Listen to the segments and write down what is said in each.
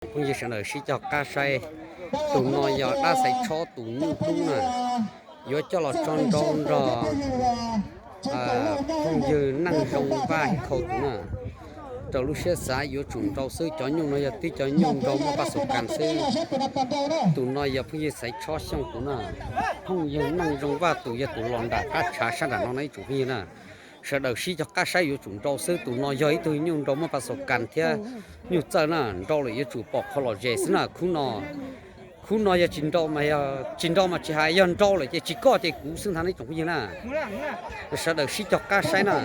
Phooj ywg sawv daws sib cog qab saib, tus no yog dab xaiv tshob tus nyuj dub na, yuav coj los tso nrau nrog phooj ywg Neej Zoo Vaj Hib Khau tus na. Raws lub siab xav yuav tsum nrau xwb, cov nyuj no yog tib cov nyuj nrau muaj paj xaum kas xwb. Tus no yog phooj ywg xaiv tshob Xyooj tus na. Phooj ywg Neej Zoo Vaj tus yog tus los nram qab tshav sab nram no no ib tsoom phooj ywg na. Sawv daws sib cog qab saib yuav tsum nrau xwb, tus no yog ib tug nyuj nrau muaj paj xaum kas thiab nyuj txawj na, nrau lawm yuav tsum pom qhov lom zem xwb na. Khub no, khub no yog tsis nrau mas, tsis nrau mas tsis hais, yog nrau lawm ces tsis koj ces kuv xwb ntag ne tsoom phooj ywg na. Sawv daws sib cog qab saib na,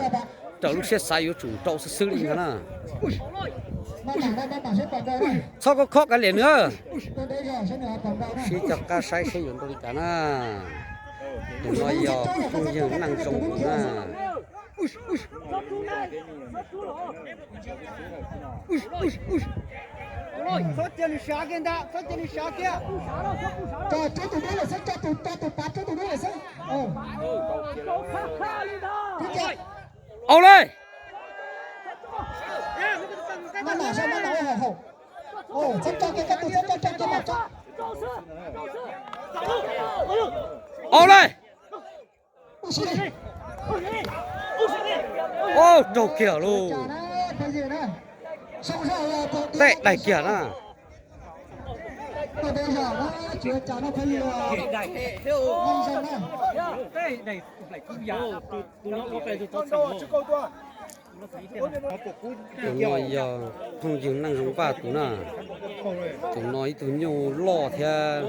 raws lub siab xav yuav tsum nrau xwb xwb li ntag na. Txhob khob khob kav liam nws. Sib cog qab saib saib yuav nrau li cas na. Tus no yog phooj ywg Neej Zoo tus na. Au le! Au le! Au, raug kiag lauj. Tej daig kiag na. Tus no yog phooj ywg Neej Zoo Vaj tus na. Tus no ib tug nyuj loj thiab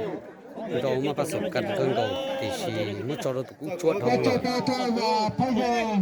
nrau muaj paj xaum kas kawg nkaus, tiam sis muab tso rau tus kub tsuab dhau lawm.